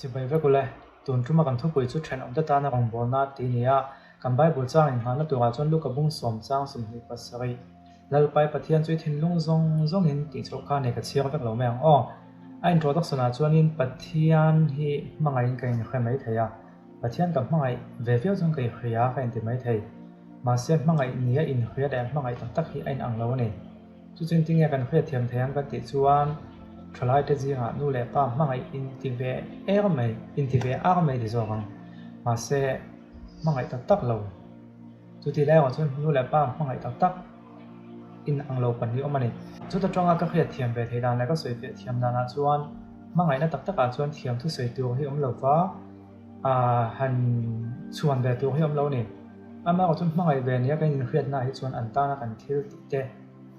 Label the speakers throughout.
Speaker 1: Chibai vek ule, tun tuma kan thupui chu thenawmte tana rawngbawlna tih a ni a, kan Bible chang innghalna turah chuan Luka bung sawm chang 27, Lalpai Pathian chu i thinlung zawng zawngin tih chhoh kha nei ka chhiar vek lo mai ang aw. A introduction-ah chuanin Pathian hi hmangaihin ka inhre mai thei a, Pathian ka hmangaih ve viau chuan ka inhria ka inti mai thei. Mahse hmangaih nia inhria leh hmangaih tak tak hi a inang lo a ni. Chu chu engtinge kan hriatthiam thei ang kan tih chuan thalaite zingah nu leh pa hmangaih inti ve er mai, inti ve ar mai ti zawk ang. Mahse hmangaih tak tak lo. Chuti lai erawh chuan nu leh pa hmangaih tak tak inang lo pahnih awm a ni. Chuta tanga ka hriatthiam ve thei dan leh ka sawi fiah thiam danah chuan hmangaihna tak takah chuan thiam thusawi tur hi awm lo va, Aaa han chhuan ve tur hi awm lo a ni. Amah erawh chuan hmangaih ve nia kan inhriatna ah hi chuan an tana kan thil tih te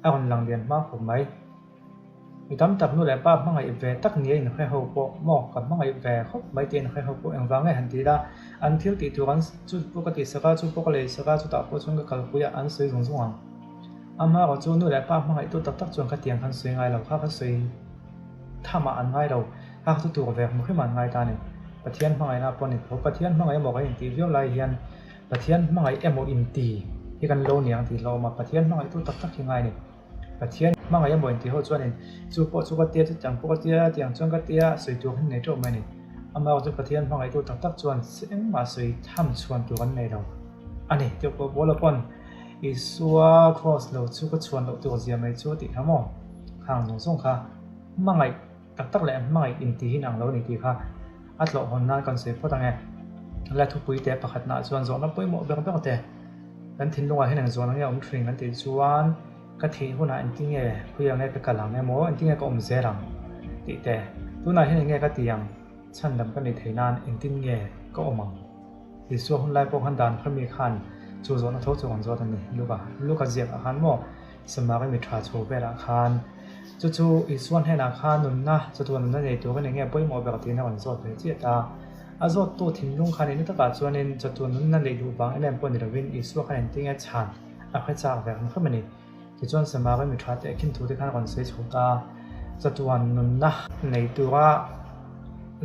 Speaker 1: a rawn lang lian hma khawp mai. Mi tam tak nu leh pa hmangaih ve tak nia inhre ho pawh maw ka hmangaih ve khawp mai tih inhre ho pawh engvang nge han ti ila an thil tih tur an chu pawh ka tih sak a chu pawh ka lei sak a chutah pawh chuan ka kalpui a an sawi zung zung ang. Amah erawh chu nu leh pa hmangaih tu tak tak chuan khatiang khan sawi ngai lo kha ka sawi tham ah an ngai lo. Hak chu tur ve hmu hrim an ngai ta a ni. Pathian hmangaihna pawh a ni tho. Pathian hmangaih emaw kan intih viau lai hian Pathian hmangaih emaw inti hi kan lo niang tih hlauhawm a, Pathian hmangaihtu tak tak hi ngai a ni. Pathian hmangaih emaw intih ho chuanin chu pawh chu ka tia, chutiang pawh ka tia, tiang chuan ka tia sawi tur hi nei teuh mai a ni. Amaherawh chu Pathian hmangaihtu tak tak chuan engmah sawi tham chhuan tur an nei lo a ni. Tih pawh Paula pawn Isua kraws lo chu ka chhuan loh tur zia mai chu a tih kha maw? Khang zawng zawng kha hmangaih. Tak tak leh hmangaih intihin ang lo ni tih kha a tlawh hawn nan kan sawi phawt ang e. La thupui te pakhatnaah chuan zawhna pawimawh ber ber te kan thinlungah hian eng zawhna nge awm thin kan tih chuan ka thih hunah engtinge khawi ang nge ka kal ang emaw engtinge ka awm zel ang tih te tunah hian enge ka ti ang chhandam ka nih theih nan engtin nge ka awm ang. Isua hun lai pawh khan dan kha mi khan chu zawhna tho chu kan zawt a ni Luka Luka ziakah khan maw Samari mi tha chho velah khan chu chu Isua hnenah khan nunna chatuan nunna nei tur ka ni nge pawimawh ber tiin a rawn zawt ve chiah ta. A zawttu thinlung khan ina takah chuanin chatuan nunna neih duh vang em em pawh ni lovin Isua khan engtin nge chhan a hre chak ve ang hrim a ni. Tichuan Samari mi tha teh khin thu te khan a rawn sawi chho ta. Chatuan nunna nei tura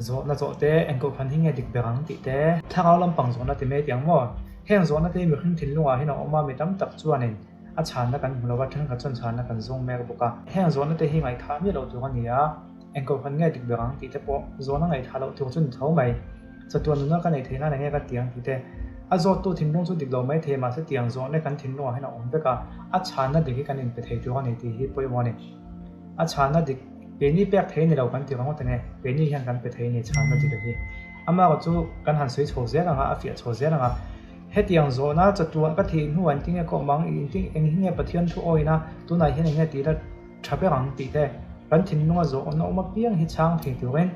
Speaker 1: zawhna zawh te engkoh phan hi nge dik ber ang tih te. Thlarau lampang zawhna ti mai tiang maw? Heng zawhna te hi mihring thinlungah hian a awm a, mi tam tak chuanin a chhanna kan hmu lo va, thenkhat chuan chhanna kan zawng mek bawk a. Heng zawhna te hi ngaihthah miah loh tur a ni a, eng kohhran nge dik ber ang tih te pawh zawhna ngaihthah loh tur chu ni tho mai. Chatuan nuna ka neih theih nan enge ka ti ang tih te. A zawttu thinlung chu dik lo mai thei mahse tiang zawhna kan thinlungah hian a awm vek a, a chhanna dik hi kan inpe thei tur a ni tih hi pawimawh a ni. A chhanna dik keini pek thei ni lo kan ti ringawt enge, keini hian kan pe thei ni chhanna dik a hi. Amaherawhchu chu kan han sawi chho zel ang a, a fiah chho zel ang a. Hetiang zawhna chatuan ka thih hnuah engtin nge ka awm ang, engtin eng hi nge Pathian thu awina tunah hian eng nge tih la tha ber ang tih te kan thinlunga zawhna awm apiang hi chhang thei turin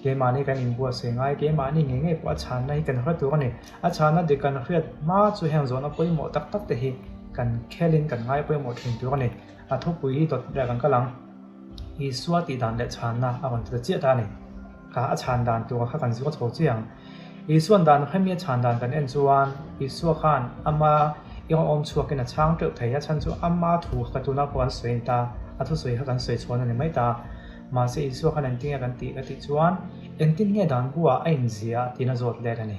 Speaker 1: keimahni kan inbuatsawi ngai, keimahni ngei ngei pawh a chhanna hi kan hre tur a ni. A chhanna dik kan hriat hma chu heng zawhna pawimawh tak tak te hi kan khelin kan ngai pawimawh thin tur a ni. A thupui hi dawt leh kan kal ang. Isua tih dan leh chhanna a rawn ti ta chiah ta a ni. Kha a chhan dan tura kha kan zir chho chiah ang. Isua'n dan hremi a chhan dan kan en chuan Isua khan ama irawm chhuakin a chhang teuh thei. A chhan chu ama thu kha tuna pawh an sawi a ni ta, a thusawi kha kan sawi chhuan a ni mai ta. Mahse Isua khan engtin nge kan tih ka tih chuan engtin nge dan buah a inzia tiin a zawt let a ni.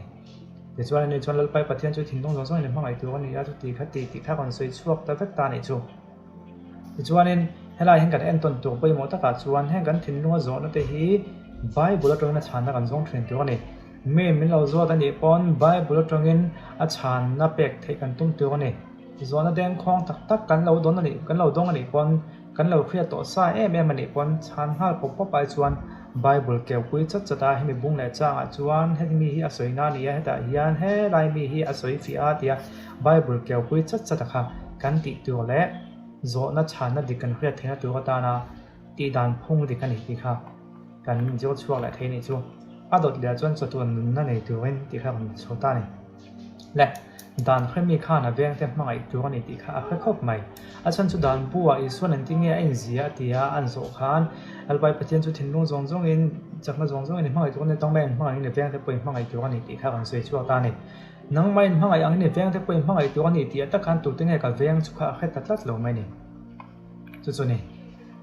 Speaker 1: Tichuan ani chuan Lalpai Pathian chu thinlung zawng zawngin a hmangaih tur a ni a, chuti kha ti tih kha rawn sawi chhuak ta vek ta a nih chu. Tichuanin, helai hian kan entawn tur pawimawh takah chuan heng kan thinlunga zawhna te hi Bible atangin a chhanna kan zawng thin tur a ni. Mi min lo zawt a nih pawn Bible atangin a chhanna pek theih kan tum tur a ni. Zawhna dengkhawng tak tak kan lo dawn a nih kan lo dawng a nih pawn kan lo hriat tawh sa em em a nih pawn chhan nghal pawp pawp ai chuan Bible keupui chat chat a hemi bung leh changah chuan heti mi hi a sawi na a ni a hetah hian helai mi hi a sawi fiah a tia Bible keupui chat chat a kha kan tih tur leh zawhna chhanna dik kan hriat theihna tur atana tih dan phung dik a ni tih kha kan zir chhuak leh thei a nih chu. A dawt leh chuan chawtuan nunna nei turin tih kha rawn chho ta a ni. Le, dan hremi khan a vengte hmangaih tur a ni tih kha a hre khawp mai. A chhan chu dan buah Isua'n engtin nge a inzia a ti a, an zawh khan Lalpai Pathian chu thinlung zawng zawngin, chakna zawng zawngin i hmangaih tur a ni, tawng mai inhmangaih in i vengte pawh i hmangaih tur a ni tih kha rawn sawi chhuak ta a ni. Nangmah inhmangaih angin i vengte pawh i hmangaih tur a ni tih tak khan tute nge ka veng chu kha a hre ta tlat lo mai a ni. Chu chu ni.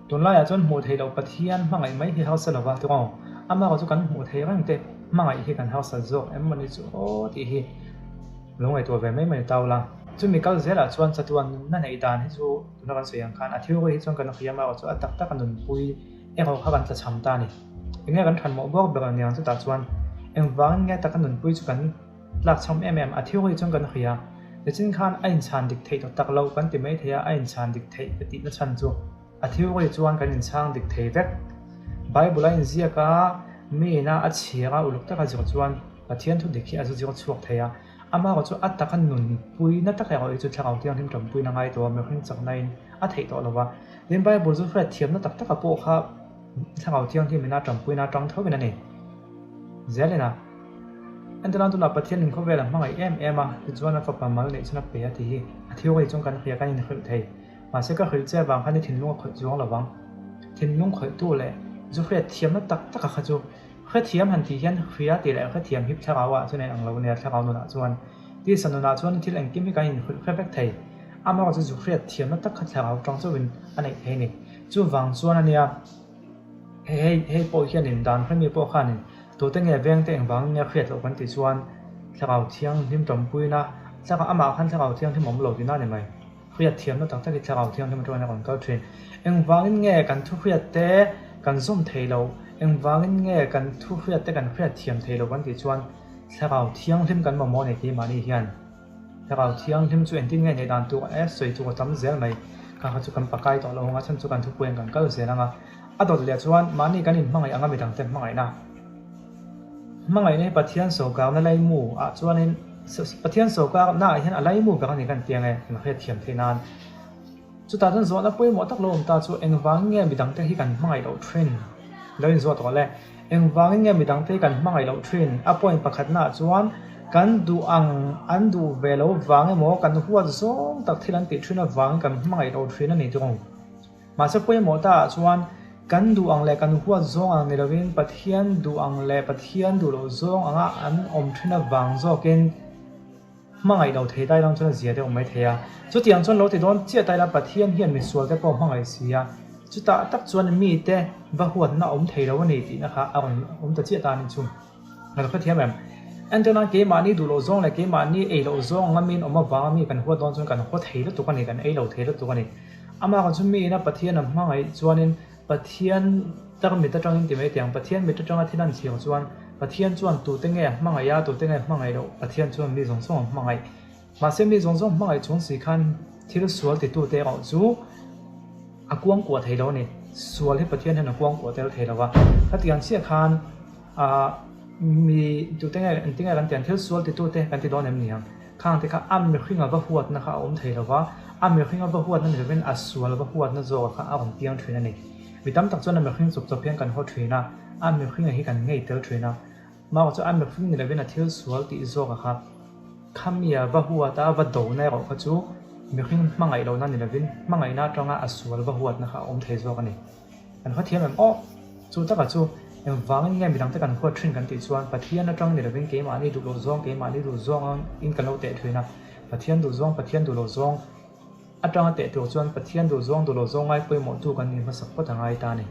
Speaker 1: Tunlaiah chuan hmuh theih loh Pathian hmangaih mai hi harsa lova tawng. Amaherawhchu chu kan hmuh theih reng te hmangaih hi kan harsat zawk em mawni chu aw tih hi lo ngaihtuah ve mai mai tau la. Chumi kal zelah chuan chatuan nunna neih dan hi chu tuna kan sawi ang khan a theory hi chuan kan hria amaherawhchu chu a tak taka nunpui erawh kha kan tlachham ta a ni. Enge kan thanmawh bawk ber aniang chutah chuan engvangin nge taka nunpui chu kan tlakchham em em a theory chuan kan hria. Nichin khan a inchhan dik theih tawh tak lo kan ti mai thei a, a inchhan dik theih ka tihna chhan chu. A theory chuan kan inchhang dik thei vek. Bible a inziak a, mi ina a chhiar a uluk taka zir chuan Pathian thu dik hi a zu zir chhuak thei a. Amaherawh chu a taka nunpui na tak erawh hi chu Thlarau Thianghlim tanpuina ngai tawh a, mihring chaknain a theih tawh lo va. Tin, Bible zu hriat thiamna tak taka pawh kha Thlarau Thianghlim ina tanpuina atang thovin a ni zelin a. Entirnan tunah Pathian in khawvel a hmangaih em em a, tichuan a fapa mal neih chuan a pe a tih hi a theory chuan kan hria kan inhrilh thei. Mahse ka hrilh che avang khan i thinlung a khawih chuang lo vang. Thinlung khawihtu leh zu hriat thiamna tak taka kha chu hrethiam han tih hian hria tih leh hrethiam hip thlarau ah chuan a inang lo nia thlarau nunah chuan. Tisa nunah chuan thil engkim hi kan inhrilh hre vek thei. Amaherawh chu zu hriat thiamna tak kha thlarau tang chauhin a neih thei a ni. Chuvang chuan a nia hei hei pawh hianin dan hremi pawh khanin tute nge vengte engvangin nge hriat loh kan tih chuan thlarau thianghlim tanpuina thlarau amah khan thlarau thianghlim awm lo tihna a ni mai. Hriat thiamna tak tak hi Thlarau Thianghlim atangin a rawn kal thin. Engvangin nge kan thu hriat te kan zawm thei lo? Engvangin nge kan thu hriat te kan hriat thiam thei lo kan tih chuan Thlarau Thianghlim kan mamawh a ni keimahni hian. Thlarau Thianghlim chu engtin nge neih dan tur e sawi chu ka tam zel mai. Kha kha chu kan pakai tawh lo ang a chhan chu kan thupui ang kan kal zel ang a. A dawt leh chuan mahni kan inhmangaih ang a midangte hmangaihna. Hmangaihna hi Pathian sawrkarna laimu ah chuanin Pathian sawrkarna ah hian a laimu ber a ni kan ti ang e, kan hriat thiam theih nan. Chutah chuan zawhna pawimawh tak lo awm ta chu engvangin nge midangte hi kan hmangaih loh thin? Lo inzawh tawh le. Engvangin nge midangte hi kan hmangaih loh thin? A point pakhatna ah chuan kan duh ang an duh ve lo vang emaw kan huat zawng tak thil an tih thin avangin kan hmangaih loh thin a ni tirung. Mahse pawimawh ta ah chuan kan duh ang leh kan huat zawng ang ni lovin Pathian duh ang leh Pathian duh loh zawng anga an awm thin avang zawkin hmangaih lo thei tai lang chuan a zia deuh mai thei a. Chutiang chuan lo ti dawn chiah tai la Pathian hian misual te pawh hmangaih si a, chutah tak chuan mite va huatna awm thei lo a ni tihna kha a rawn awm ta chiah ta a ni chu. Ka lo hrethiam em? Entirnan keimahni duh loh zawng leh keimahni ei loh zawng anga miin awm avanga mi kan huat dawn chuan kan haw thei lutuk a ni, kan ei lo thei lutuk a ni. Amah chu miin a Pathian a hmangaih chuanin Pathian tar mit atangin ti mai teh ang, Pathian mit atanga thil an chhiar chuan Pathian chuan tute nge a hmangaih a, tute nge a hmangaih loh, Pathian chuan mi zawng zawng a hmangaih. Mahse mi zawng zawng hmangaih chung si khan thil sual titute erawh chu a kuangkuah thei lo a ni. Sual hi Pathian hian a kuangkuah tel thei lo va. Khatiang chiah khan ah mi tute nge engtin nge kan ti ang thil sual titute kan ti dawn em ni ang? Khang te kha a mihringa va huatna kha a awm thei lo va, a mihringa va huatna ni lovin a sual va huatna zawka kha a rawn piang thin a ni. Mi tam tak chuan a mihring chawp chawp hian kan haw thin a, a mihringa hi kan ngei tel thin a. Mah chu a mihring ni lovin a thil sual tih zawka kha khamia va huata va dona erawh kha chu mihring hmangaih lohna ni lovin hmangaihna atanga a sual va huatna kha a awm thei zawk a ni. Kan hre thiam em aw? Chu taka chu engvangin nge midangte kan huat thin kan tih chuan Pathian atang ni lovin keimahni duh loh zawng, keimahni duh zawng in kan lo teh thin a. Pathian duh zawng, Pathian duh loh zawng atanga teh tur chuan Pathian duh zawng, duh loh zawng ngai pawimawhtu kan nih hmasak phawt a ngai ta a ni.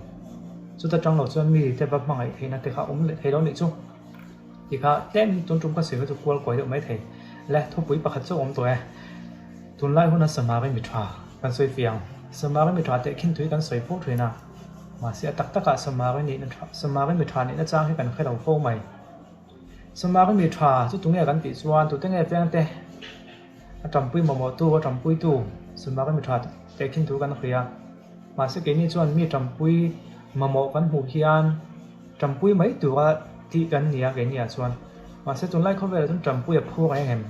Speaker 1: Chuta tang lo chuan mi te va hmangaih theihna te kha awm leh thei lo nih chu. Ti kha tlem tun tum ka sawi kha chu kual kuai deuh mai thei. Le thupui pakhat chu awm tawh e. Tunlai huna Samari mi tha kan sawi fiang. Samari mi tha teh khin tui kan sawi fo thin a. Mahse a tak takah Samari nihna tha Samari mi tha nihna chang hi kan hre lo fo mai. Samari mi tha chu tunge kan tih chuan tute nge vengte a tampui mamawhtu a tampuitu Samari mi tha teh khin thu kan hria. Mahse keini chuan mi tampui mamawh kan hmuh hian tampui mai tura tih kan ni a keini ah chuan. Mahse tunlai khawvelah chuan tampui a phur reng em?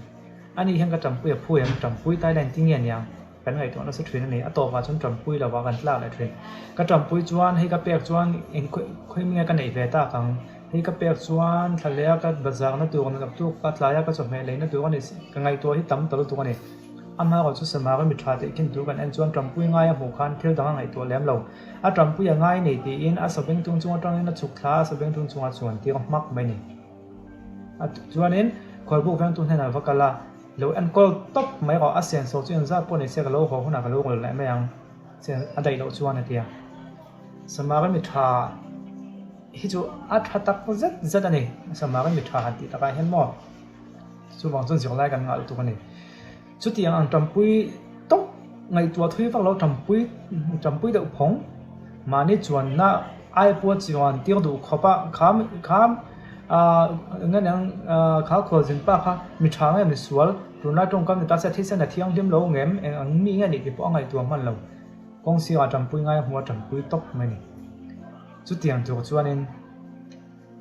Speaker 1: A nih hian ka tampui a phu em? Tampui tai line tinge aniang kan ngaihtuah nasa thin a ni. A tawpah chuan tampui lovah kan tlak leh thin. Ka tampui chuan hei ka pek chuan eng khawi nge ka neih ve tak ang? Hei ka pek chuan thla leh a ka bazar na tur na tuk ka tlai a ka chawhmeh lei na tur a ni. Ka ngaihtuah hi tam ta lutuk a ni. Amaherawhchu chu Samari mi tha teh khin tur kan en chuan tampui ngai a hmuh khan thil dang a ngaihtuah lem lo. A tampui a ngai nei tiin a sabengtung chung atangin a chhuk thla a, sabengtung chungah chuan tir hmak mai a ni. A chuanin khualbuk vengtu hnenah va kal a, lo enkawl tawp mai rawh, a senso chu engzat pawh ni se ka lo haw hunah ka lo rawl leh mai ang, a daih loh chuan a ti a. Samari mi tha. hi chu a tha tak zet zet a ni. Samari mi tha han tih takah hian maw chuvang chuan zirlai kan ngah lutuk a ni. Chutiang ang tampui tawp ngaihtuah thui vak lo tampui tampui deuh phawng mahni chuanna ai pawh chuan tir duh khawp a kha kha ah eng eng ah kha khualzin pa kha mi tha nge mi sual tunlai tawngkam ni ta se thisen a thianghlim lo ngem eng ang mi nge nih tih pawh a ngaihtuah hman lo. Kawng sirah tampui ngai a hmu a tampui tawp mai a ni. Chutiang tur chuanin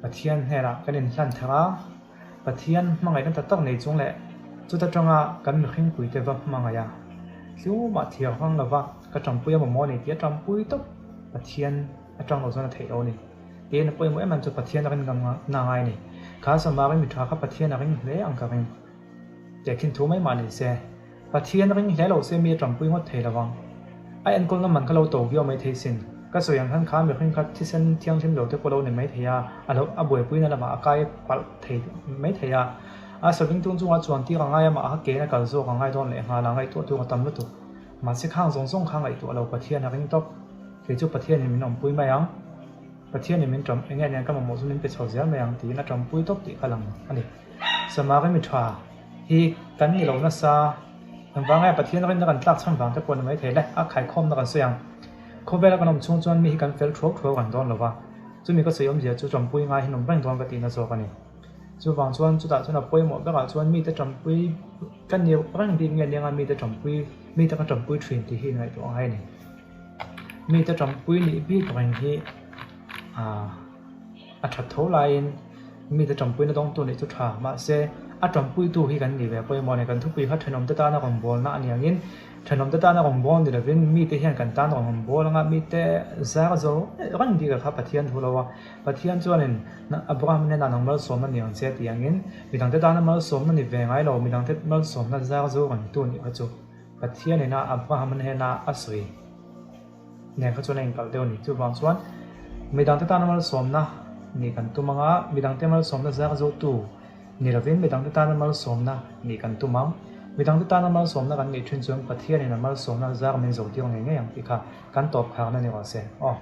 Speaker 1: Pathian hnenah kan inhlan thar a, Pathian hmangaihna tak tak nei chung leh chuta tanga kan mihring puite va hmangaih a, tlumah thiar hmang lova ka tampui a mamawh a ni tih a tampui tawp Pathian atang lo chuan a theih lo a ni. Tiin a pawimawh em em chu Pathian a ring ngam na ngai a ni. Kha Samari mi tha kha Pathian a ring hle ang ka ring. Tehkhin thu mai mah ni se. Pathian ring hle lo se mi a tanpui ngawt thei lo ang. A enkawlna man kha lo to viau mai thei sin. Ka sawi ang khan kha mihring kha thisen thianghlim lo te pawh lo ni mai thei a, a lo a buaipuina lamah a kai palh thei mai thei a. A saving tung chungah chuan tir a ngai a mah a kein a kal zawk a ngai dawn leh nghal a, ngaihtuah tur a tam lutuk. Mahse khang zawng zawng kha ngaihtuah lo Pathian a ring tawp. Kei chu Pathianin min awmpui mai ang. Pathianin min ṭam eng nge nen ka mamawh chu min pe chho zel mai ang tiin a ṭampui tawp tih kha lang a ni. Samari mi ṭha hi kan ni lo nasa. Engvang nge Pathian rinna kan tlak chhan vang te pawh ni maithei le, a khaikhawmna kan sawi ang. Khawvela kan awm chhung chuan mi hi kan fel thuau thuau kan dawn lo va, chumi ka sawi awmzia chu ṭampui ngai hi nawm reng dawn ka tihna zawk a ni. Chuvang chuan chutah chuan a pawimawh berah chuan mite ṭampui ka ni reng bik nge nia mite ṭampui mite ka ṭampui ṭhin tih hi inngaihtuah ngai a ni. Mite ṭampui nih bik reng hi ah a ṭhat tho laiin mite ṭampuina dawngtu nih chu ṭha mahse a ṭampuitu hi kan nih ve pawimawh a ni. Kan thupui kha ṭhenawmte tana rawn bawlna a ni angin ṭhenawmte tana rawn bawl ni lovin mite hian kan tan rawn bawl anga mite zar zo reng bik a kha Pathian thu lo a, Pathian chuanin Abraham hnenah nang malsawmna ni ang che tih angin midangte tana malsawmna ni ve ngai lo midangte malsawmna zar zo rengtu nih kha chu Pathianin a Abraham hnena a sawi nen kha chuan a inkalh deuh a ni. Chuvang chuan midangte tana malsawmna nih kan tum ang a, midangte malsawmna zar zotu ni lovin midangte tana malsawmna nih kan tum ang. Midangte tana malsawmna kan nih thin chuan Pathianin a malsawmna zar min zo tir ngei ngei ang tih kha kan tawp kharna ni rawh se. Aw.